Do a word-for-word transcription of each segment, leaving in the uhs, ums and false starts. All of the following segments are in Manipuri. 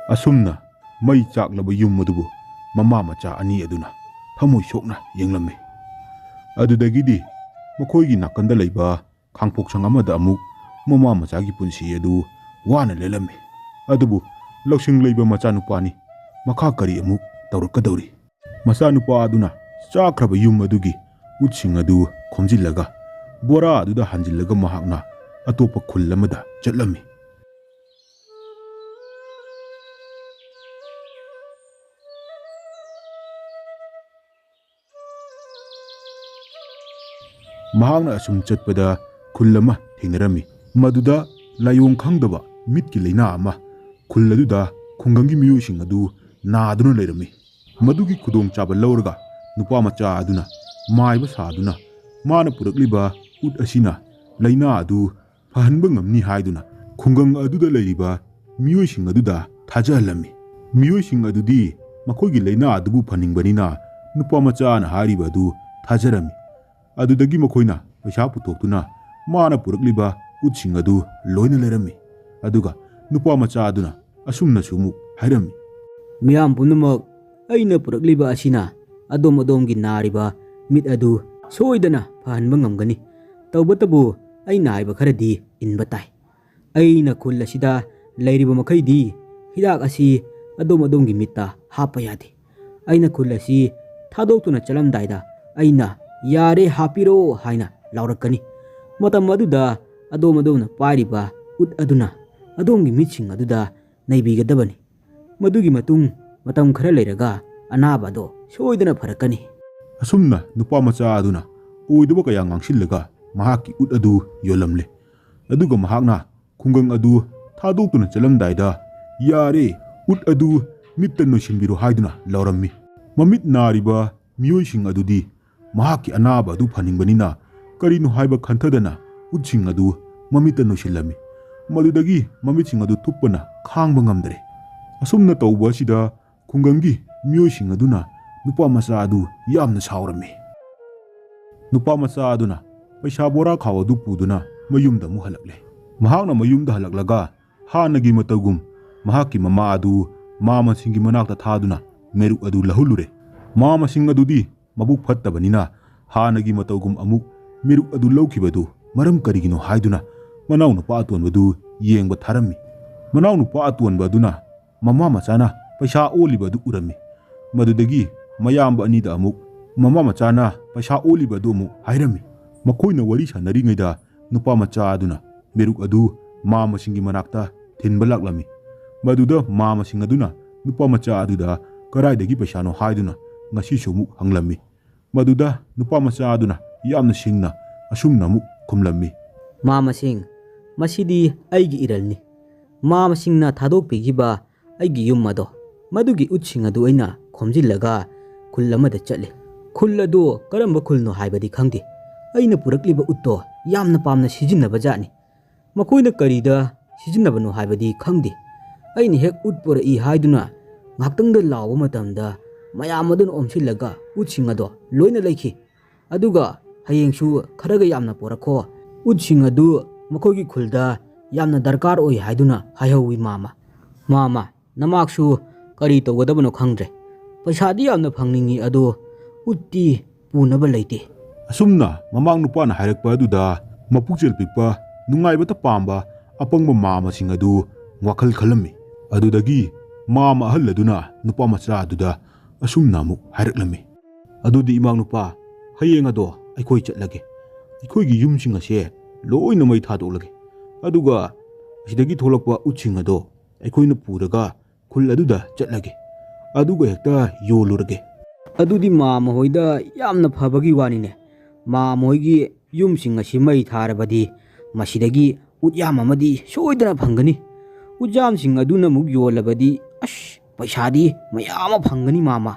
ꯑꯁꯨꯝꯅ ꯃꯩ ꯆꯥꯛꯂꯕ ꯌꯨꯝ ꯑꯗꯨꯕꯨ ꯃꯃꯥ ꯃꯆꯥ ꯑꯅꯤ ꯑꯗꯨꯅ ꯊꯃꯣꯏ ꯁꯣꯛꯅ ꯌꯦꯡꯂꯝꯃꯤ꯫ ꯑꯗꯨꯗꯒꯤꯗꯤ ꯃꯈꯣꯏꯒꯤ ꯅꯥꯀꯟꯗ ꯂꯩꯕ ꯈꯥꯡꯄꯣꯛꯁꯪ ꯑꯃꯗ ꯑꯃꯨꯛ ꯃꯃꯥ ꯃꯆꯥꯒꯤ ꯄꯨꯟꯁꯤ ꯑꯗꯨ ꯋꯥꯅ ꯂꯦꯜꯂꯝꯃꯤ꯫ ꯑꯗꯨꯕꯨ ꯂꯧꯁꯤꯡ ꯂꯩꯕ ꯃꯆꯥꯅꯨꯄꯥꯅꯤ, ꯃꯈꯥ ꯀꯔꯤ ꯑꯃꯨꯛ ꯇꯧꯔꯛꯀꯗꯧꯔꯤ? ꯃꯆꯥꯅꯨꯄꯥ ꯑꯗꯨꯅ ꯆꯥꯈ꯭ꯔꯕ ꯌꯨꯝ ꯑꯗꯨꯒꯤ ꯎꯠꯁꯤꯡ ꯑꯗꯨ ꯈꯣꯝꯖꯤꯜꯂꯒ ꯕꯣꯔꯥ ꯑꯗꯨꯗ ꯍꯥꯟꯖꯤꯜꯂꯒ ꯃꯍꯥꯛꯅ ꯑꯇꯣꯞꯄ ꯈꯨꯜ ꯑꯃꯗ ꯆꯠꯂꯝꯃꯤ꯫ ꯃꯍꯥꯛꯅ ꯑꯁꯨꯝ ꯆꯠꯄꯗ ꯈꯨꯜ ꯑꯃ ꯊꯦꯡꯅꯔꯝꯃꯤ꯫ ꯃꯗꯨꯗ ꯂꯥꯏꯑꯣꯡ ꯈꯪꯗꯕ ꯃꯤꯠꯀꯤ ꯂꯥꯏꯅꯥ ꯑꯃ ꯈꯨꯜ ꯑꯗꯨꯗ ꯈꯨꯡꯒꯪꯒꯤ ꯃꯤꯑꯣꯏꯁꯤꯡ ꯑꯗꯨ ꯅꯥꯗꯨꯅ ꯂꯩꯔꯝꯃꯤ꯫ ꯃꯗꯨꯒꯤ ꯈꯨꯗꯣꯡꯆꯥꯕ ꯂꯧꯔꯒ ꯅꯨꯄꯥ ꯃꯆꯥ ꯑꯗꯨꯅ ꯃꯥꯏꯕ ꯁꯥꯗꯨꯅ ꯃꯥꯅ ꯄꯨꯔꯛꯂꯤꯕ ꯎꯠ ꯑꯁꯤꯅ ꯂꯥꯏꯅꯥ ꯑꯗꯨ ꯐꯍꯟꯕ ꯉꯝꯅꯤ ꯍꯥꯏꯗꯨꯅ ꯈꯨꯡꯒꯪ ꯑꯗꯨꯗ ꯂꯩꯔꯤꯕ ꯃꯤꯑꯣꯏꯁꯤꯡ ꯑꯗꯨꯗ ꯊꯥꯖꯍꯜꯂꯝꯃꯤ꯫ ꯃꯤꯑꯣꯏꯁꯤꯡ ꯑꯗꯨꯗꯤ ꯃꯈꯣꯏꯒꯤ ꯂꯥꯏꯅꯥ ꯑꯗꯨꯕꯨ ꯐꯅꯤꯡꯕꯅꯤꯅ ꯅꯨꯄꯥ ꯃꯆꯥꯅ ꯍꯥꯏꯔꯤꯕ ꯑꯗꯨ ꯊꯥꯖꯔꯝꯃꯤ꯫ ꯑꯗꯨꯗꯒꯤ ꯃꯈꯣꯏꯅ ꯄꯩꯁꯥ ꯄꯨꯊꯣꯛꯇꯨꯅ ꯃꯥꯅ ꯄꯨꯔꯛꯂꯤꯕ ꯎꯠꯁꯤꯡ ꯑꯗꯨ ꯂꯣꯏꯅ ꯂꯩꯔꯝꯃꯤ꯫ ꯑꯗꯨꯒ ꯅꯨꯄꯥ ꯃꯆꯥ ꯑꯗꯨꯅ ꯑꯁꯨꯝꯅꯁꯨ ꯑꯃꯨꯛ ꯍꯥꯏꯔꯝꯃꯤ, "ꯃꯤꯌꯥꯝ ꯄꯨꯝꯅꯃꯛ, ꯑꯩꯅ ꯄꯨꯔꯛꯂꯤꯕ ꯑꯁꯤꯅ ꯑꯗꯣꯝ ꯑꯗꯣꯝꯒꯤ ꯅꯥꯔꯤꯕ ꯃꯤꯠ ꯑꯗꯨ ꯁꯣꯏꯗꯅ ꯐꯍꯟꯕ ꯉꯝꯒꯅꯤ꯫ ꯇꯧꯕꯇꯕꯨ ꯑꯩꯅ ꯍꯥꯏꯕ ꯈꯔꯗꯤ ꯏꯟꯕ ꯇꯥꯏ꯫ ꯑꯩꯅ ꯈꯨꯜ ꯑꯁꯤꯗ ꯂꯩꯔꯤꯕ ꯃꯈꯩꯗꯤ ꯍꯤꯗꯥꯛ ꯑꯁꯤ ꯑꯗꯣꯝ ꯑꯗꯣꯝꯒꯤ ꯃꯤꯠꯇ ꯍꯥꯞꯄ ꯌꯥꯗꯦ꯫ ꯑꯩꯅ ꯈꯨꯜ ꯑꯁꯤ ꯊꯥꯗꯣꯛꯇꯨꯅ ꯆꯠꯂꯝꯗꯥꯏꯗ ꯑꯩꯅ 'ꯌꯥꯔꯦ, ꯍꯥꯞꯄꯤꯔꯣ' ꯍꯥꯏꯅ ꯂꯥꯎꯔꯛꯀꯅꯤ꯫ ꯃꯇꯝ ꯑꯗꯨꯗ ꯑꯗꯣꯝ ꯑꯗꯣꯝꯅ ꯄꯥꯏꯔꯤꯕ ꯎꯠ ꯑꯗꯨꯅ ꯑꯗꯣꯝꯒꯤ ꯃꯤꯠꯁꯤꯡ ꯑꯗꯨꯗ ꯅꯩꯕꯤꯒꯗꯕꯅꯤ꯫ ꯃꯗꯨꯒꯤ ꯃꯇꯨꯡ ꯃꯇꯝ ꯈꯔ ꯂꯩꯔꯒ ꯑꯅꯥꯕ ꯑꯗꯣ ꯁꯣꯏꯗꯅ ꯐꯔꯛꯀꯅꯤ"꯫ ꯑꯁꯨꯝꯅ ꯅꯨꯄꯥ ꯃꯆꯥ ꯑꯗꯨꯅ ꯑꯣꯏꯗꯕ ꯀꯌꯥ ꯉꯥꯡꯁꯤꯜꯂꯒ ꯃꯍꯥꯛꯀꯤ ꯎꯠ ꯑꯗꯨ ꯌꯣꯜꯂꯝꯂꯦ꯫ ꯑꯗꯨꯒ ꯃꯍꯥꯛꯅ ꯈꯨꯡꯒꯪ ꯑꯗꯨ ꯊꯥꯗꯣꯛꯇꯨꯅ ꯆꯠꯂꯝꯗꯥꯏꯗ, "ꯌꯥꯔꯦ, ꯎꯠ ꯑꯗꯨ ꯃꯤꯠꯇ ꯅꯣꯏꯁꯤꯟꯕꯤꯔꯣ" ꯍꯥꯏꯗꯨꯅ ꯂꯥꯎꯔꯝꯃꯤ꯫ ꯃꯃꯤꯠ ꯅꯥꯔꯤꯕ ꯃꯤꯑꯣꯏꯁꯤꯡ ꯑꯗꯨꯗꯤ ꯃꯍꯥꯛꯀꯤ ꯑꯅꯥꯕ ꯑꯗꯨ ꯐꯅꯤꯡꯕꯅꯤꯅ ꯀꯔꯤꯅꯣ ꯍꯥꯏꯕ ꯈꯟꯊꯗꯅ ꯎꯠꯁꯤꯡ ꯑꯗꯨ ꯃꯃꯤꯠꯇ ꯅꯣꯏꯁꯤꯜꯂꯝꯃꯤ꯫ ꯃꯗꯨꯗꯒꯤ ꯃꯃꯤꯠꯁꯤꯡ ꯑꯗꯨ ꯊꯨꯞꯄꯅ ꯈꯥꯡꯕ ꯉꯝꯗ꯭ꯔꯦ꯫ ꯑꯁꯨꯝꯅ ꯇꯧꯕ ꯑꯁꯤꯗ ꯈꯨꯡꯒꯪꯒꯤ ꯃꯤꯑꯣꯏꯁꯤꯡ ꯑꯗꯨꯅ ꯅꯨꯄꯥ ꯃꯆꯥ ꯑꯗꯨ ꯌꯥꯝꯅ ꯁꯥꯎꯔꯝꯃꯤ꯫ ꯅꯨꯄꯥ ꯃꯆꯥ ꯑꯗꯨꯅ ꯄꯩꯁꯥ ꯕꯣꯔꯥ ꯈꯥꯎ ꯑꯗꯨ ꯄꯨꯗꯨꯅ ꯃꯌꯨꯝꯗ ꯑꯃꯨꯛ ꯍꯜꯂꯛꯂꯦ꯫ ꯃꯍꯥꯛꯅ ꯃꯌꯨꯝꯗ ꯍꯜꯂꯛꯂꯒ ꯍꯥꯟꯅꯒꯤ ꯃꯇꯧꯒꯨꯝ ꯃꯍꯥꯛꯀꯤ ꯃꯃꯥ ꯑꯗꯨ ꯃꯥꯃꯁꯤꯡꯒꯤ ꯃꯅꯥꯛꯇ ꯊꯥꯗꯨꯅ ꯃꯦꯔꯨꯛ ꯑꯗꯨ ꯂꯧꯍꯜꯂꯨꯔꯦ꯫ ꯃꯥꯃꯁꯤꯡ ꯑꯗꯨꯗꯤ ꯃꯕꯨꯛ ꯐꯠꯇꯕꯅꯤꯅ ꯍꯥꯟꯅꯒꯤ ꯃꯇꯧꯒꯨꯝ ꯑꯃꯨꯛ ꯃꯦꯔꯨꯛ ꯑꯗꯨ ꯂꯧꯈꯤꯕꯗꯨ ꯃꯔꯝ ꯀꯔꯤꯒꯤꯅꯣ ꯍꯥꯏꯗꯨꯅ ꯃꯅꯥꯎꯅꯨꯄꯥ ꯑꯇꯣꯟꯕꯗꯨ ꯌꯦꯡꯕ ꯊꯥꯔꯝꯃꯤ꯫ ꯃꯅꯥꯎꯅꯨꯄꯥ ꯑꯇꯣꯟꯕ ꯑꯗꯨꯅ ꯃꯃꯥ ꯃꯆꯥꯅ ꯄꯩꯁꯥ ꯑꯣꯜꯂꯤꯕ ꯑꯗꯨ ꯎꯔꯝꯃꯤ꯫ ꯃꯗꯨꯗꯒꯤ ꯃꯌꯥꯝꯕ ꯑꯅꯤꯗ ꯑꯃꯨꯛ ꯃꯃꯥ ꯃꯆꯥꯅ ꯄꯩꯁꯥ ꯑꯣꯜꯂꯤꯕ ꯑꯗꯨ ꯑꯃꯨꯛ ꯍꯥꯏꯔꯝꯃꯤ꯫ ꯃꯈꯣꯏꯅ ꯋꯥꯔꯤ ꯁꯥꯟꯅꯔꯤꯉꯩꯗ ꯅꯨꯄꯥ ꯃꯆꯥ ꯑꯗꯨꯅ ꯃꯦꯔꯨꯛ ꯑꯗꯨ ꯃꯥꯃꯁꯤꯡꯒꯤ ꯃꯅꯥꯛꯇ ꯊꯤꯟꯕ ꯂꯥꯛꯂꯝꯃꯤ꯫ ꯃꯗꯨꯗ ꯃꯥꯃꯁꯤꯡ ꯑꯗꯨꯅ ꯅꯨꯄꯥ ꯃꯆꯥ ꯑꯗꯨꯗ ꯀꯗꯥꯏꯗꯒꯤ ꯄꯩꯁꯥꯅꯣ ꯍꯥꯏꯗꯨꯅ ꯉꯁꯤꯁꯨ ꯑꯃꯨꯛ ꯍꯪꯂꯝꯃꯤ꯫ ꯃꯗꯨꯗ ꯅꯨꯄꯥ ꯃꯆꯥ ꯑꯗꯨꯅ ꯌꯥꯝꯅ ꯁꯤꯡꯅ ꯑꯁꯨꯝꯅ ꯑꯃꯨꯛ ꯈꯨꯝꯂꯝꯃꯤ꯫ ꯃꯥꯃꯁꯤꯡ, ꯃꯁꯤꯗꯤ ꯑꯩꯒꯤ ꯏꯔꯜꯅꯤ꯫ ꯃꯥꯃꯁꯤꯡꯅ ꯊꯥꯗꯣꯛꯄꯤꯈꯤꯕ ꯑꯩꯒꯤ ꯌꯨꯝ ꯑꯗꯣ, ꯃꯗꯨꯒꯤ ꯎꯠꯁꯤꯡ ꯑꯗꯨ ꯑꯩꯅ ꯈꯣꯝꯖꯤꯜꯂꯒ ꯈꯨꯜ ꯑꯃꯗ ꯆꯠꯂꯤ꯫ ꯈꯨꯜ ꯑꯗꯨ ꯀꯔꯝꯕ ꯈꯨꯜꯅꯣ ꯍꯥꯏꯕꯗꯤ ꯈꯪꯗꯦ꯫ ꯑꯩꯅ ꯄꯨꯔꯛꯂꯤꯕ ꯎꯠꯇꯣ ꯌꯥꯝꯅ ꯄꯥꯝꯅ ꯁꯤꯖꯤꯟꯅꯕ ꯖꯥꯠꯅꯤ꯫ ꯃꯈꯣꯏꯅ ꯀꯔꯤꯗ ꯁꯤꯖꯤꯟꯅꯕꯅꯣ ꯍꯥꯏꯕꯗꯤ ꯈꯪꯗꯦ꯫ ꯑꯩꯅ ꯍꯦꯛ ꯎꯠ ꯄꯨꯔꯛꯏ ꯍꯥꯏꯗꯨꯅ ꯉꯥꯏꯍꯥꯛꯇꯪꯗ ꯂꯥꯎꯕ ꯃꯇꯝꯗ ꯃꯌꯥꯝ ꯑꯗꯨꯅ ꯑꯣꯝꯁꯤꯜꯂꯒ ꯎꯠꯁꯤꯡ ꯑꯗꯣ ꯂꯣꯏꯅ ꯂꯩꯈꯤ꯫ ꯑꯗꯨꯒ ꯍꯌꯦꯡꯁꯨ ꯈꯔꯒ ꯌꯥꯝꯅ ꯄꯨꯔꯛꯈꯣ, ꯎꯠꯁꯤꯡ ꯑꯗꯨ ꯃꯈꯣꯏꯒꯤ ꯈꯨꯜꯗ ꯌꯥꯝꯅ ꯗꯔꯀꯥꯔ ꯑꯣꯏ ꯍꯥꯏꯗꯨꯅ ꯍꯥꯏꯍꯧꯋꯤ ꯃꯥꯃ꯫ ꯃꯥꯃ, ꯅꯃꯥꯛꯁꯨ ꯀꯔꯤ ꯇꯧꯒꯗꯕꯅꯣ ꯈꯪꯗ꯭ꯔꯦ꯫ ꯄꯩꯁꯥꯗꯤ ꯌꯥꯝꯅ ꯐꯪꯅꯤꯡꯉꯤ, ꯑꯗꯣ ꯎꯠꯇꯤ ꯄꯨꯅꯕ ꯂꯩꯇꯦ꯫ ꯑꯁꯨꯝꯅ ꯃꯃꯥꯡ ꯅꯨꯄꯥꯅ ꯍꯥꯏꯔꯛꯄ ꯑꯗꯨꯗ ꯃꯄꯨꯛꯆꯦꯜ ꯄꯤꯛꯄ, ꯅꯨꯡꯉꯥꯏꯕꯇ ꯄꯥꯝꯕ ꯑꯄꯪꯕ ꯃꯥꯃꯁꯤꯡ ꯑꯗꯨ ꯋꯥꯈꯜ ꯈꯜꯂꯝꯃꯤ꯫ ꯑꯗꯨꯗꯒꯤ ꯃꯥꯃ ꯑꯍꯜ ꯑꯗꯨꯅ ꯅꯨꯄꯥ ꯃꯆꯥ ꯑꯗꯨꯗ ꯑꯁꯨꯝꯅ ꯑꯃꯨꯛ ꯍꯥꯏꯔꯛꯂꯝꯃꯤ꯫ ꯑꯗꯨꯗꯤ ꯏꯃꯥ ꯅꯨꯄꯥ, ꯍꯌꯦꯡ ꯑꯗꯣ ꯑꯩꯈꯣꯏ ꯆꯠꯂꯒꯦ꯫ ꯑꯩꯈꯣꯏꯒꯤ ꯌꯨꯝꯁꯤꯡ ꯑꯁꯦ ꯂꯣꯏꯅ ꯃꯩ ꯊꯥꯗꯣꯛꯂꯒꯦ꯫ ꯑꯗꯨꯒ ꯑꯁꯤꯗꯒꯤ ꯊꯣꯛꯂꯛꯄ ꯎꯠꯁꯤꯡ ꯑꯗꯣ ꯑꯩꯈꯣꯏꯅ ꯄꯨꯔꯒ ꯈꯨꯜ ꯑꯗꯨꯗ ꯆꯠꯂꯒꯦ꯫ ꯑꯗꯨꯒ ꯍꯦꯛꯇ ꯌꯣꯜꯂꯨꯔꯒꯦ꯫ ꯑꯗꯨꯗꯤ ꯃꯥꯃ ꯍꯣꯏꯗ ꯌꯥꯝꯅ ꯐꯕꯒꯤ ꯋꯥꯅꯤꯅꯦ꯫ ꯃꯥꯃ ꯍꯣꯏꯒꯤ ꯌꯨꯝꯁꯤꯡ ꯑꯁꯤ ꯃꯩ ꯊꯥꯔꯕꯗꯤ ꯃꯁꯤꯗꯒꯤ ꯎꯠꯌꯥꯝ ꯑꯃꯗꯤ ꯁꯣꯏꯗꯅ ꯐꯪꯒꯅꯤ꯫ ꯎꯠꯌꯥꯝꯁꯤꯡ ꯑꯗꯨꯅ ꯑꯃꯨꯛ ꯌꯣꯜꯂꯕꯗꯤ, ꯑꯁ, ꯄꯩꯁꯥꯗꯤ ꯃꯌꯥꯝ ꯑꯃ ꯐꯪꯒꯅꯤ ꯃꯥꯃ꯫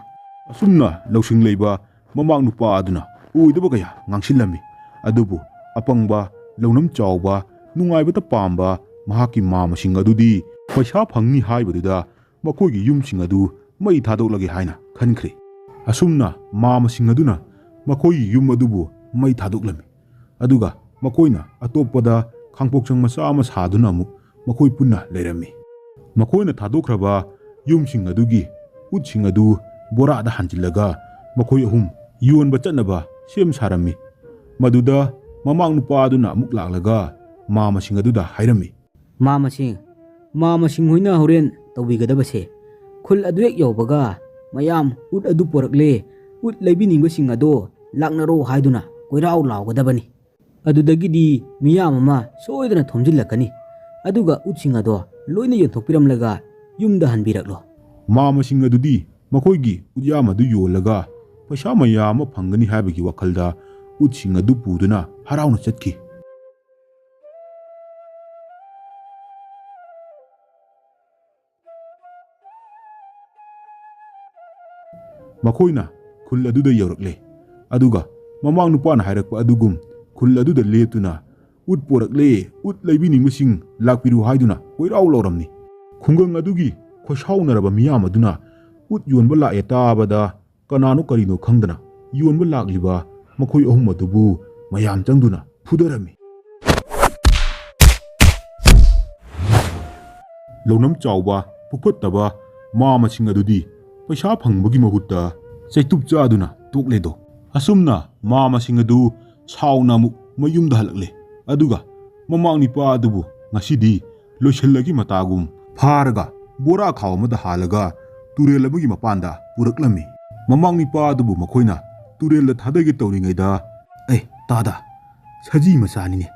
ꯑꯁꯨꯝꯅ ꯂꯧꯁꯤꯡ ꯂꯩꯕ ꯃꯃꯥꯡ ꯅꯨꯄꯥ ꯑꯗꯨꯅ ꯑꯣꯏꯗꯕ ꯀꯌꯥ ꯉꯥꯡꯁꯤꯜꯂꯝꯃꯤ꯫ ꯑꯗꯨꯕꯨ ꯑꯄꯪꯕ, ꯂꯧꯅꯝ ꯆꯥꯎꯕ, ꯅꯨꯡꯉꯥꯏꯕꯇ ꯄꯥꯝꯕ ꯃꯍꯥꯛꯀꯤ ꯃꯥꯃꯁꯤꯡ ꯑꯗꯨꯗꯤ ꯄꯩꯁꯥ ꯐꯪꯅꯤ ꯍꯥꯏꯕꯗꯨꯗ ꯃꯈꯣꯏꯒꯤ ꯌꯨꯝꯁꯤꯡ ꯑꯗꯨ ꯃꯩ ꯊꯥꯗꯣꯛꯂꯒꯦ ꯍꯥꯏꯅ ꯈꯟꯈ꯭ꯔꯦ꯫ ꯑꯁꯨꯝꯅ ꯃꯥꯃꯁꯤꯡ ꯑꯗꯨꯅ ꯃꯈꯣꯏꯒꯤ ꯌꯨꯝ ꯑꯗꯨꯕꯨ ꯃꯩ ꯊꯥꯗꯣꯛꯂꯝꯃꯤ꯫ ꯑꯗꯨꯒ ꯃꯈꯣꯏꯅ ꯑꯇꯣꯞꯄꯗ ꯈꯥꯡꯄꯣꯛꯆꯪ ꯃꯆꯥ ꯑꯃ ꯁꯥꯗꯨꯅ ꯑꯃꯨꯛ ꯃꯈꯣꯏ ꯄꯨꯟꯅ ꯂꯩꯔꯝꯃꯤ꯫ ꯃꯈꯣꯏꯅ ꯊꯥꯗꯣꯛꯈ꯭ꯔꯕ ꯌꯨꯝꯁꯤꯡ ꯑꯗꯨꯒꯤ ꯎꯠꯁꯤꯡ ꯑꯗꯨ ꯕꯣꯔꯥꯗ ꯍꯥꯟꯖꯤꯜꯂꯒ ꯃꯈꯣꯏ ꯑꯍꯨꯝ ꯌꯣꯟꯕ ꯆꯠꯅꯕ ꯁꯦꯝ ꯁꯥꯔꯝꯃꯤ꯫ ꯃꯗꯨꯗ ꯃꯃꯥꯡ ꯅꯨꯄꯥ ꯑꯗꯨꯅ ꯑꯃꯨꯛ ꯂꯥꯛꯂꯒ ꯃꯥꯃꯁꯤꯡ ꯑꯗꯨꯗ ꯍꯥꯏꯔꯝꯃꯤ꯫ ꯃꯥꯃꯁꯤꯡ, ꯃꯥꯃꯁꯤꯡ ꯍꯣꯏꯅ ꯍꯣꯔꯦꯟ ꯇꯧꯕꯤꯒꯗꯕꯁꯦ, ꯈꯨꯜ ꯑꯗꯨ ꯍꯦꯛ ꯌꯧꯕꯒ ꯃꯌꯥꯝ ꯎꯠ ꯑꯗꯨ ꯄꯣꯔꯛꯂꯦ, ꯎꯠ ꯂꯩꯕꯤꯅꯤꯡꯕꯁꯤꯡ ꯑꯗꯣ ꯂꯥꯛꯅꯔꯣ ꯍꯥꯏꯗꯨꯅ ꯀꯣꯏꯔꯥꯎ ꯂꯥꯎꯒꯗꯕꯅꯤ꯫ ꯑꯗꯨꯗꯒꯤꯗꯤ ꯃꯤꯌꯥꯝ ꯑꯃ ꯁꯣꯏꯗꯅ ꯊꯣꯝꯖꯤꯜꯂꯛꯀꯅꯤ꯫ ꯑꯗꯨꯒ ꯎꯠꯁꯤꯡ ꯑꯗꯣ ꯂꯣꯏꯅ ꯌꯣꯟꯊꯣꯛꯄꯤꯔꯝꯂꯒ ꯌꯨꯝꯗ ꯍꯟꯕꯤꯔꯛꯂꯣ꯫ ꯃꯥꯃꯁꯤꯡ ꯑꯗꯨꯗꯤ ꯃꯈꯣꯏꯒꯤ ꯎꯠꯌꯥꯝ ꯑꯗꯨ ꯌꯣꯜꯂꯒ ꯄꯩꯁꯥ ꯃꯌꯥꯝ ꯑꯃ ꯐꯪꯒꯅꯤ ꯍꯥꯏꯕꯒꯤ ꯋꯥꯈꯜꯗ ꯎꯠꯁꯤꯡ ꯑꯗꯨ ꯄꯨꯗꯨꯅ ꯍꯔꯥꯎꯅ ꯆꯠꯈꯤ꯫ ꯃꯈꯣꯏꯅ ꯈꯨꯜ ꯑꯗꯨꯗ ꯌꯧꯔꯛꯂꯦ꯫ ꯑꯗꯨꯒ ꯃꯃꯥꯡ ꯅꯨꯄꯥꯅ ꯍꯥꯏꯔꯛꯄ ꯑꯗꯨꯒꯨꯝ ꯈꯨꯜ ꯑꯗꯨꯗ ꯂꯦꯞꯇꯨꯅ, "ꯎꯠ ꯄꯣꯔꯛꯂꯦ, ꯎꯠ ꯂꯩꯕꯤꯅꯤꯡꯕꯁꯤꯡ ꯂꯥꯛꯄꯤꯔꯨ" ꯍꯥꯏꯗꯨꯅ ꯀꯣꯏꯔꯥꯎ ꯂꯥꯎꯔꯝꯃꯤ꯫ ꯈꯨꯡꯒꯪ ꯑꯗꯨꯒꯤ ꯈꯣꯏꯁꯥꯎꯅꯔꯕ ꯃꯤꯌꯥꯝ ꯑꯗꯨꯅ ꯎꯠ ꯌꯣꯟꯕ ꯂꯥꯛꯑꯦ ꯇꯥꯕꯗ, ꯀꯅꯥꯅꯣ ꯀꯔꯤꯅꯣ ꯈꯪꯗꯅ ꯌꯣꯟꯕ ꯂꯥꯛꯂꯤꯕ ꯃꯈꯣꯏ ꯑꯍꯨꯝ ꯑꯗꯨꯕꯨ ꯃꯌꯥꯝ ꯆꯪꯗꯨꯅ ꯐꯨꯗꯔꯝꯃꯤ꯫ ꯂꯧꯅꯝ ꯆꯥꯎꯕ, ꯄꯨꯈꯠꯇꯕ ꯃꯥꯃꯁꯤꯡ ꯑꯗꯨꯗꯤ ꯄꯩꯁꯥ ꯐꯪꯕꯒꯤ ꯃꯍꯨꯠꯇ ꯆꯩꯇꯨꯞ ꯆꯥꯗꯨꯅ ꯇꯣꯛꯂꯦꯗꯣ꯫ ꯑꯁꯨꯝꯅ ꯃꯥꯃꯁꯤꯡ ꯑꯗꯨ ꯁꯥꯎꯅ ꯑꯃꯨꯛ ꯃꯌꯨꯝꯗ ꯍꯜꯂꯛꯂꯦ꯫ ꯑꯗꯨꯒ ꯃꯃꯥꯡ ꯅꯤꯄꯥ ꯑꯗꯨꯕꯨ ꯉꯁꯤꯗꯤ ꯂꯣꯏꯁꯤꯜꯂꯒꯤ ꯃꯇꯥꯒꯨꯝ ꯐꯥꯔꯒ ꯕꯣꯔꯥ ꯈꯥꯎ ꯑꯃꯗ ꯍꯥꯜꯂꯒ ꯇꯨꯔꯦꯜ ꯑꯃꯒꯤ ꯃꯄꯥꯟꯗ ꯄꯨꯔꯛꯂꯝꯃꯤ꯫ ꯃꯃꯥꯡ ꯅꯤꯄꯥ ꯑꯗꯨꯕꯨ ꯃꯈꯣꯏꯅ ꯇꯨꯔꯦꯜꯗ ꯊꯥꯗꯒꯦ ꯇꯧꯔꯤꯉꯩꯗ, "ꯑꯦ, ꯇꯥꯗ, ꯁꯖꯤ ꯃꯆꯥꯅꯤꯅꯦ꯫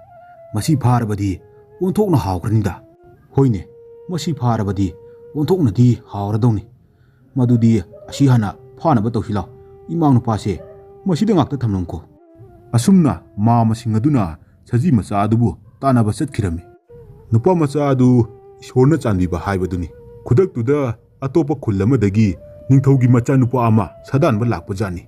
ꯃꯁꯤ ꯐꯥꯔꯕꯗꯤ ꯑꯣꯟꯊꯣꯛꯅ ꯍꯥꯎꯈ꯭ꯔꯅꯤꯗ꯫ ꯍꯣꯏꯅꯦ, ꯃꯁꯤ ꯐꯥꯔꯕꯗꯤ ꯑꯣꯟꯊꯣꯛꯅꯗꯤ ꯍꯥꯎꯔꯗꯧꯅꯤ꯫ ꯃꯗꯨꯗꯤ ꯑꯁꯤ ꯍꯥꯟꯅ ꯐꯥꯅꯕ ꯇꯧꯁꯤ ꯂꯥꯎ꯫ ꯏꯃꯥ ꯅꯨꯄꯥꯁꯦ ꯃꯁꯤꯗ ꯉꯥꯛꯇ ꯊꯝꯂꯝꯈꯣ"꯫ ꯑꯁꯨꯝꯅ ꯃꯥꯃꯁꯤꯡ ꯑꯗꯨꯅ ꯁꯖꯤ ꯃꯆꯥ ꯑꯗꯨꯕꯨ ꯇꯥꯟꯅꯕ ꯆꯠꯈꯤꯔꯝꯃꯤ꯫ ꯅꯨꯄꯥ ꯃꯆꯥ ꯑꯗꯨ ꯏꯁꯣꯔꯅ ꯆꯥꯟꯕꯤꯕ ꯍꯥꯏꯕꯗꯨꯅꯤ꯫ ꯈꯨꯗꯛꯇꯨꯗ ꯑꯇꯣꯞꯄ ꯈꯨꯜ ꯑꯃꯗꯒꯤ ꯅꯤꯡꯊꯧꯒꯤ ꯃꯆꯥꯅꯨꯄꯥ ꯑꯃ ꯁꯥꯗꯥꯟꯕ ꯂꯥꯛꯄꯖꯥꯠꯅꯤ꯫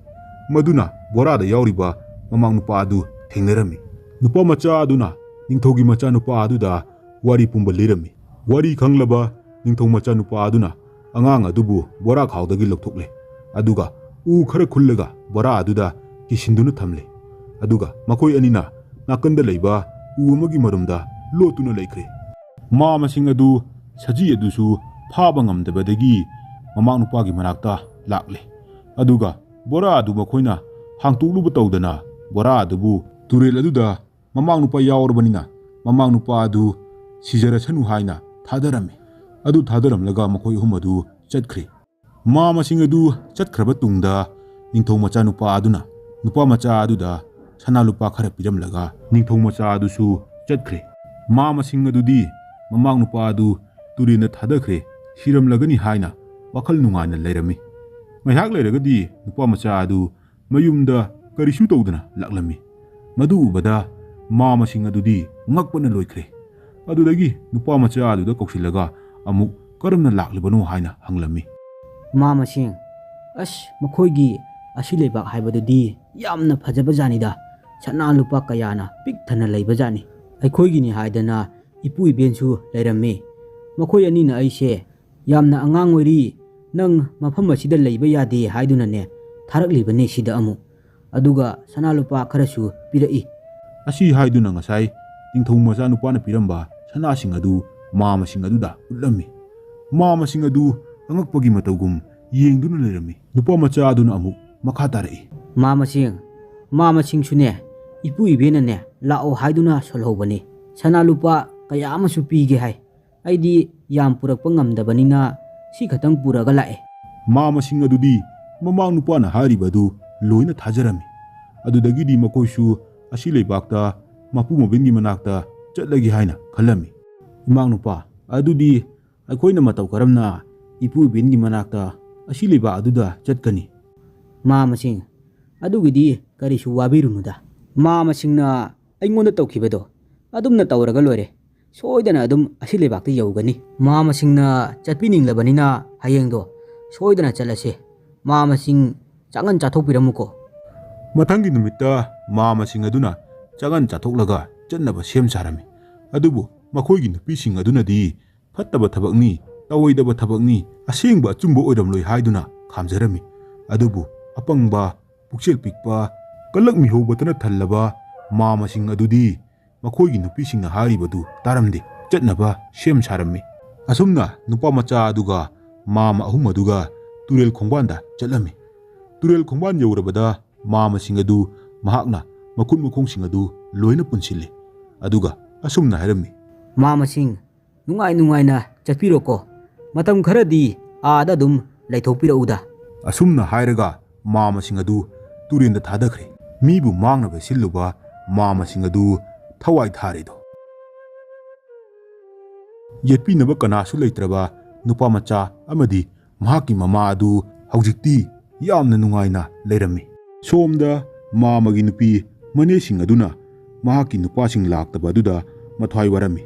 ꯃꯗꯨꯅ ꯕꯣꯔꯥꯗ ꯌꯥꯎꯔꯤꯕ ꯃꯃꯥꯡ ꯅꯨꯄꯥ ꯑꯗꯨ ꯊꯦꯡꯅꯔꯝꯃꯤ꯫ ꯅꯨꯄꯥ ꯃꯆꯥ ꯑꯗꯨꯅ ꯅꯤꯡꯊꯧꯒꯤ ꯃꯆꯥꯅꯨꯄꯥ ꯑꯗꯨꯗ ꯋꯥꯔꯤ ꯄꯨꯝꯕ ꯂꯤꯔꯝꯃꯤ꯫ ꯋꯥꯔꯤ ꯈꯪꯂꯕ ꯅꯤꯡꯊꯧ ꯃꯆꯥꯅꯨꯄꯥ ꯑꯗꯨꯅ ꯑꯉꯥꯡ ꯑꯗꯨꯕꯨ ꯕꯣꯔꯥ ꯈꯥꯎꯗꯒꯤ ꯂꯧꯊꯣꯛꯂꯦ꯫ ꯑꯗꯨꯒ ꯎ ꯈꯔ ꯈꯨꯜꯂꯒ ꯕꯣꯔꯥ ꯑꯗꯨꯗ ꯀꯤꯁꯤꯟꯗꯨꯅ ꯊꯝꯂꯦ꯫ ꯑꯗꯨꯒ ꯃꯈꯣꯏ ꯑꯅꯤꯅ ꯅꯥꯀꯟꯗ ꯂꯩꯕ ꯎ ꯑꯃꯒꯤ ꯃꯔꯨꯝꯗ ꯂꯣꯠꯇꯨꯅ ꯂꯩꯈ꯭ꯔꯦ꯫ ꯃꯥꯃꯁꯤꯡ ꯑꯗꯨ ꯁꯖꯤ ꯑꯗꯨꯁꯨ ꯐꯥꯕ ꯉꯝꯗꯕꯗꯒꯤ ꯃꯃꯥ ꯅꯨꯄꯥꯒꯤ ꯃꯅꯥꯛꯇ ꯂꯥꯛꯂꯦ꯫ ꯑꯗꯨꯒ ꯕꯣꯔꯥ ꯑꯗꯨ ꯃꯈꯣꯏꯅ ꯍꯥꯡꯇꯣꯛꯂꯨꯕ ꯇꯧꯗꯅ ꯕꯣꯔꯥ ꯑꯗꯨꯕꯨ ꯇꯨꯔꯦꯜ ꯑꯗꯨꯗ ꯃꯃꯥ ꯅꯨꯄꯥ ꯌꯥꯎꯔꯕꯅꯤꯅ ꯃꯃꯥ ꯅꯨꯄꯥ ꯑꯗꯨ ꯁꯤꯖꯔꯁꯅꯨ ꯍꯥꯏꯅ ꯊꯥꯗꯔꯝꯃꯤ꯫ ꯑꯗꯨ ꯊꯥꯗꯔꯝꯂꯒ ꯃꯈꯣꯏ ꯑꯍꯨꯝ ꯑꯗꯨ ꯆꯠꯈ꯭ꯔꯦ꯫ ꯃꯃꯥ ꯃꯁꯤꯡ ꯑꯗꯨ ꯆꯠꯈ꯭ꯔꯕ ꯇꯨꯡꯗ ꯅꯤꯡꯊꯧ ꯃꯆꯥꯅꯨꯄꯥ ꯑꯗꯨꯅ ꯅꯨꯄꯥ ꯃꯆꯥ ꯑꯗꯨꯗ ꯁꯅꯥ ꯂꯨꯄꯥ ꯈꯔ ꯄꯤꯔꯝꯂꯒ ꯅꯤꯡꯊꯧ ꯃꯆꯥ ꯑꯗꯨꯁꯨ ꯆꯠꯈ꯭ꯔꯦ꯫ ꯃꯃꯥ ꯃꯁꯤꯡ ꯑꯗꯨꯗꯤ ꯃꯃꯥ ꯅꯨꯄꯥ ꯑꯗꯨ ꯇꯨꯔꯦꯟꯗ ꯊꯥꯗꯈ꯭ꯔꯦ, ꯁꯤꯔꯝꯂꯒꯅꯤ ꯍꯥꯏꯅ ꯋꯥꯈꯜ ꯅꯨꯡꯉꯥꯏꯅ ꯂꯩꯔꯝꯃꯤ꯫ ꯉꯥꯏꯍꯥꯛ ꯂꯩꯔꯒꯗꯤ ꯅꯨꯄꯥ ꯃꯆꯥ ꯑꯗꯨ ꯃꯌꯨꯝꯗ ꯀꯔꯤꯁꯨ ꯇꯧꯗꯅ ꯂꯥꯛꯂꯝꯃꯤ꯫ ꯃꯗꯨ ꯎꯕꯗ ꯃꯃꯥ ꯃꯁꯤꯡ ꯑꯗꯨꯗꯤ ꯉꯛꯄꯅ ꯂꯣꯏꯈ꯭ꯔꯦ꯫ ꯑꯗꯨꯗꯒꯤ ꯅꯨꯄꯥ ꯃꯆꯥ ꯑꯗꯨꯗ ꯀꯧꯁꯤꯜꯂꯒ ꯑꯃꯨꯛ ꯀꯔꯝꯅ ꯂꯥꯛꯂꯤꯕꯅꯣ ꯍꯥꯏꯅ ꯍꯪꯂꯝꯃꯤ꯫ ꯃꯃꯥ ꯃꯁꯤꯡ, ꯑꯁ, ꯃꯈꯣꯏꯒꯤ ꯑꯁꯤ ꯂꯩꯕꯥꯛ ꯍꯥꯏꯕꯗꯨꯗꯤ ꯌꯥꯝꯅ ꯐꯖꯕ ꯖꯥꯠꯅꯤꯗ꯫ ꯁꯅꯥ ꯂꯨꯄꯥ ꯀꯌꯥꯅ ꯄꯤꯛ ꯊꯟꯅ ꯂꯩꯕ ꯖꯥꯠꯅꯤ꯫ ꯑꯩꯈꯣꯏꯒꯤꯅꯤ ꯍꯥꯏꯗꯅ ꯏꯄꯨ ꯏꯕꯦꯟꯁꯨ ꯂꯩꯔꯝꯃꯤ꯫ ꯃꯈꯣꯏ ꯑꯅꯤꯅ ꯑꯩꯁꯦ ꯌꯥꯝꯅ ꯑꯉꯥꯡ ꯑꯣꯏꯔꯤ, ꯅꯪ ꯃꯐꯝ ꯑꯁꯤꯗ ꯂꯩꯕ ꯌꯥꯗꯦ ꯍꯥꯏꯗꯨꯅꯅꯦ ꯊꯥꯔꯛꯂꯤꯕꯅꯤ ꯁꯤꯗ ꯑꯃꯨꯛ꯫ ꯑꯗꯨꯒ ꯁꯅꯥ ꯂꯨꯄꯥ ꯈꯔꯁꯨ ꯄꯤꯔꯛꯏ꯫ ꯑꯁꯤ ꯍꯥꯏꯗꯨꯅ ꯉꯁꯥꯏ ꯅꯤꯡꯊꯧ ꯃꯆꯥꯅꯨꯄꯥꯅ ꯄꯤꯔꯝꯕ ꯁꯅꯥꯁꯤꯡ ꯑꯗꯨ ꯃꯃꯥ ꯃꯁꯤꯡ ꯑꯗꯨꯗ ꯎꯠꯂꯝꯃꯤ꯫ ꯃꯃꯥ ꯃꯁꯤꯡ ꯑꯗꯨ ꯑꯉꯛꯄꯒꯤ ꯃꯇꯧꯒꯨꯝ ꯌꯦꯡꯗꯨꯅ ꯂꯩꯔꯝꯃꯤ꯫ ꯅꯨꯄꯥ ꯃꯆꯥ ꯑꯗꯨꯅ ꯑꯃꯨꯛ ꯃꯈꯥ ꯇꯥꯔꯛꯏ꯫ ꯃꯃꯥ ꯃꯁꯤꯡ, ꯃꯃꯥ ꯃꯁꯤꯡꯁꯨꯅꯦ, ꯏꯄꯨ ꯏꯕꯦꯟꯅꯅꯦ ꯂꯥꯛꯑꯣ ꯍꯥꯏꯗꯨꯅ ꯁꯣꯜꯍꯧꯕꯅꯤ꯫ ꯁꯅꯥ ꯂꯨꯄꯥ ꯀꯌꯥ ꯑꯃꯁꯨ ꯄꯤꯒꯦ ꯍꯥꯏ꯫ ꯑꯩꯗꯤ ꯌꯥꯝ ꯄꯨꯔꯛꯄ ꯉꯝꯗꯕꯅꯤꯅ ꯁꯤ ꯈꯛꯇꯪ ꯄꯨꯔꯒ ꯂꯥꯛꯑꯦ꯫ ꯃꯃꯥ ꯃꯁꯤꯡ ꯑꯗꯨꯗꯤ ꯃꯃꯥ ꯅꯨꯄꯥꯅ ꯍꯥꯏꯔꯤꯕ ꯑꯗꯨ ꯂꯣꯏꯅ ꯊꯥꯖꯔꯝꯃꯤ꯫ ꯑꯗꯨꯗꯒꯤꯗꯤ ꯃꯈꯣꯏꯁꯨ ꯑꯁꯤ ꯂꯩꯕꯥꯛꯇ ꯃꯄꯨ ꯃꯕꯦꯟꯒꯤ ꯃꯅꯥꯛꯇ ꯆꯠꯂꯒꯦ ꯍꯥꯏꯅ ꯈꯜꯂꯝꯃꯤ꯫ ꯏꯃꯥ ꯅꯨꯄꯥ, ꯑꯗꯨꯗꯤ ꯑꯩꯈꯣꯏꯅ ꯃꯇꯧ ꯀꯔꯝꯅ ꯏꯄꯨ ꯏꯕꯦꯟꯒꯤ ꯃꯅꯥꯛꯇ ꯑꯁꯤ ꯂꯩꯕꯥꯛ ꯑꯗꯨꯗ ꯆꯠꯀꯅꯤ? ꯃꯃꯥ ꯃꯁꯤꯡ, ꯑꯗꯨꯒꯤꯗꯤ ꯀꯔꯤꯁꯨ ꯋꯥꯕꯤꯔꯨꯅꯨꯗ꯫ ꯃꯃꯥ ꯃꯁꯤꯡꯅ ꯑꯩꯉꯣꯟꯗ ꯇꯧꯈꯤꯕꯗꯣ ꯑꯗꯨꯝꯅ ꯇꯧꯔꯒ ꯂꯣꯏꯔꯦ꯫ ꯁꯣꯏꯗꯅ ꯑꯗꯨꯝ ꯑꯁꯤ ꯂꯩꯕꯥꯛꯇ ꯌꯧꯒꯅꯤ꯫ ꯃꯃꯥ ꯃꯁꯤꯡꯅ ꯆꯠꯄꯤꯅꯤꯡꯂꯕꯅꯤꯅ ꯍꯌꯦꯡꯗꯣ ꯁꯣꯏꯗꯅ ꯆꯠꯂꯁꯦ꯫ ꯃꯃꯥ ꯃꯁꯤꯡ ꯆꯥꯛꯉꯟ ꯆꯥꯊꯣꯛꯄꯤꯔꯝꯃꯨꯀꯣ꯫ ꯃꯊꯪꯒꯤ ꯅꯨꯃꯤꯠꯇ ꯃꯃꯥ ꯃꯁꯤꯡ ꯑꯗꯨꯅ ꯆꯥꯛꯉꯟ ꯆꯥꯊꯣꯛꯂꯒ ꯆꯠꯅꯕ ꯁꯦꯝ ꯁꯥꯔꯝꯃꯤ꯫ ꯑꯗꯨꯕꯨ ꯃꯈꯣꯏꯒꯤ ꯅꯨꯄꯤꯁꯤꯡ ꯑꯗꯨꯅꯗꯤ ꯐꯠꯇꯕ ꯊꯕꯛꯅꯤ, ꯇꯧꯔꯣꯏꯗꯕ ꯊꯕꯛꯅꯤ, ꯑꯁꯦꯡꯕ ꯑꯆꯨꯝꯕ ꯑꯣꯏꯔꯝꯂꯣꯏ ꯍꯥꯏꯗꯨꯅ ꯈꯥꯝꯖꯔꯝꯃꯤ꯫ ꯑꯗꯨꯕꯨ ꯑꯄꯪꯕ, ꯄꯨꯛꯆꯦꯜ ꯄꯤꯛꯄ, ꯀꯂꯛ ꯃꯤꯍꯧꯕꯇꯅ ꯊꯜꯂꯕ ꯃꯃꯥ ꯃꯁꯤꯡ ꯑꯗꯨꯗꯤ ꯃꯈꯣꯏꯒꯤ ꯅꯨꯄꯤꯁꯤꯡꯅ ꯍꯥꯏꯔꯤꯕꯗꯨ ꯇꯥꯔꯝꯗꯦ, ꯆꯠꯅꯕ ꯁꯦꯝ ꯁꯥꯔꯝꯃꯤ꯫ ꯑꯁꯨꯝꯅ ꯅꯨꯄꯥ ꯃꯆꯥ ꯑꯗꯨꯒ ꯃꯥꯃ ꯑꯍꯨꯝ ꯑꯗꯨꯒ ꯇꯨꯔꯦꯜ ꯈꯣꯡꯕꯥꯟꯗ ꯆꯠꯂꯝꯃꯤ꯫ ꯇꯨꯔꯦꯜ ꯈꯣꯡꯕꯥꯟ ꯌꯧꯔꯕꯗ ꯃꯥꯃꯁꯤꯡ ꯑꯗꯨ ꯃꯍꯥꯛꯅ ꯃꯈꯨꯠ ꯃꯈꯣꯡꯁꯤꯡ ꯑꯗꯨ ꯂꯣꯏꯅ ꯄꯨꯟꯁꯤꯜꯂꯤ꯫ ꯑꯗꯨꯒ ꯑꯁꯨꯝꯅ ꯍꯥꯏꯔꯝꯃꯤ, "ꯃꯥꯃꯁꯤꯡ, ꯅꯨꯡꯉꯥꯏ ꯅꯨꯡꯉꯥꯏꯅ ꯆꯠꯄꯤꯔꯣꯀꯣ꯫ ꯃꯇꯝ ꯈꯔꯗꯤ ꯑꯥꯗ ꯑꯗꯨꯝ ꯂꯩꯊꯣꯛꯄꯤꯔꯛꯎꯗ꯫" ꯑꯁꯨꯝꯅ ꯍꯥꯏꯔꯒ ꯃꯥꯃꯁꯤꯡ ꯑꯗꯨ ꯇꯨꯔꯦꯟꯗ ꯊꯥꯗꯈ꯭ꯔꯦ꯫ ꯃꯤꯕꯨ ꯃꯥꯡꯅꯕ ꯁꯤꯜꯂꯨꯕ ꯃꯥꯃꯁꯤꯡ ꯑꯗꯨ ꯊꯋꯥꯏ ꯊꯥꯔꯦꯗꯣ꯫ ꯌꯦꯠꯄꯤꯅꯕ ꯀꯅꯥꯁꯨ ꯂꯩꯇ꯭ꯔꯕ ꯅꯨꯄꯥ ꯃꯆꯥ ꯑꯃꯗꯤ ꯃꯍꯥꯛꯀꯤ ꯃꯃꯥ ꯑꯗꯨ ꯍꯧꯖꯤꯛꯇꯤ ꯌꯥꯝꯅ ꯅꯨꯡꯉꯥꯏꯅ ꯂꯩꯔꯝꯃꯤ꯫ ꯁꯣꯝꯗ ꯃꯥꯃꯒꯤ ꯅꯨꯄꯤ ꯃꯅꯦꯁꯤꯡ ꯑꯗꯨꯅ ꯃꯍꯥꯛꯀꯤ ꯅꯨꯄꯥꯁꯤꯡ ꯂꯥꯛꯇꯕ ꯑꯗꯨꯗ ꯃꯊ꯭ꯋꯥꯏ ꯋꯥꯔꯝꯃꯤ꯫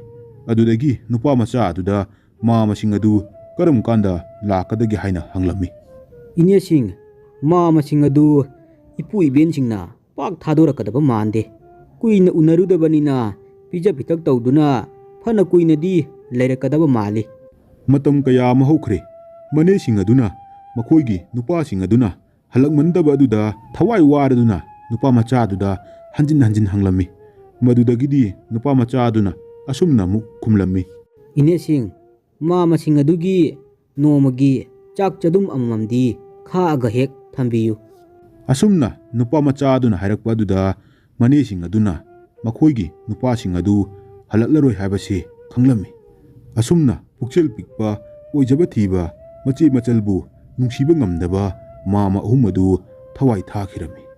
ꯑꯗꯨꯗꯒꯤ ꯅꯨꯄꯥ ꯃꯆꯥ ꯑꯗꯨꯗ ꯃꯥꯃꯁꯤꯡ ꯑꯗꯨ ꯀꯔꯝ ꯀꯥꯟꯗ ꯂꯥꯛꯀꯗꯒꯦ ꯍꯥꯏꯅ ꯍꯪꯂꯝꯃꯤ꯫ "ꯏꯅꯦꯁꯤꯡ, ꯃꯥꯃꯁꯤꯡ ꯑꯗꯨ ꯏꯄꯨ ꯏꯕꯦꯟꯁꯤꯡꯅ ꯄꯥꯛ ꯊꯥꯗꯣꯔꯛꯀꯗꯕ ꯃꯥꯟꯗꯦ꯫ ꯀꯨꯏꯅ ꯎꯅꯔꯨꯗꯕꯅꯤꯅ ꯄꯤꯖ ꯄꯤꯊꯛ ꯇꯧꯗꯨꯅ ꯐꯅ ꯀꯨꯏꯅꯗꯤ ꯂꯩꯔꯛꯀꯗꯕ ꯃꯥꯜꯂꯤ꯫" ꯃꯇꯝ ꯀꯌꯥ ꯑꯃ ꯍꯧꯈ꯭ꯔꯦ꯫ ꯃꯅꯦꯁꯤꯡ ꯑꯗꯨꯅ ꯃꯈꯣꯏꯒꯤ ꯅꯨꯄꯥꯁꯤꯡ ꯑꯗꯨꯅ ꯍꯜꯂꯛꯃꯟꯗꯕ ꯑꯗꯨꯗ ꯊꯋꯥꯏ ꯋꯥꯔꯗꯨꯅ ꯅꯨꯄꯥ ꯃꯆꯥ ꯑꯗꯨꯗ ꯍꯟꯖꯤꯟ ꯍꯟꯖꯤꯟ ꯍꯪꯂꯝꯃꯤ꯫ ꯃꯗꯨꯗꯒꯤꯗꯤ ꯅꯨꯄꯥ ꯃꯆꯥ ꯑꯗꯨꯅ ꯑꯁꯨꯝꯅ ꯑꯃꯨꯛ ꯈꯨꯝꯂꯝꯃꯤ꯫ "ꯏꯅꯦꯁꯤꯡ, ꯃꯥꯃꯁꯤꯡ ꯑꯗꯨꯒꯤ ꯅꯣꯡꯃꯒꯤ ꯆꯥꯛ ꯆꯗꯨꯝ ꯑꯃꯃꯝꯗꯤ ꯈꯥꯛꯑꯒ ꯍꯦꯛ ꯊꯝꯕꯤꯌꯨ꯫" ꯑꯁꯨꯝꯅ ꯅꯨꯄꯥ ꯃꯆꯥ ꯑꯗꯨꯅ ꯍꯥꯏꯔꯛꯄ ꯑꯗꯨꯗ ꯃꯅꯦꯁꯤꯡ ꯑꯗꯨꯅ ꯃꯈꯣꯏꯒꯤ ꯅꯨꯄꯥꯁꯤꯡ ꯑꯗꯨ ꯍꯜꯂꯛꯂꯔꯣꯏ ꯍꯥꯏꯕꯁꯤ ꯈꯪꯂꯝꯃꯤ꯫ ꯑꯁꯨꯝꯅ ꯄꯨꯛꯆꯦꯜ ꯄꯤꯛꯄ, ꯑꯣꯏꯖꯕ ꯊꯤꯕ, ꯃꯆꯦ ꯃꯆꯜꯕꯨ ꯅꯨꯡꯁꯤꯕ ꯉꯝꯗꯕ ꯃꯥꯃ ꯑꯍꯨꯝ ꯑꯗꯨ ꯊꯋꯥꯏ ꯊꯥꯈꯤꯔꯝꯃꯤ꯫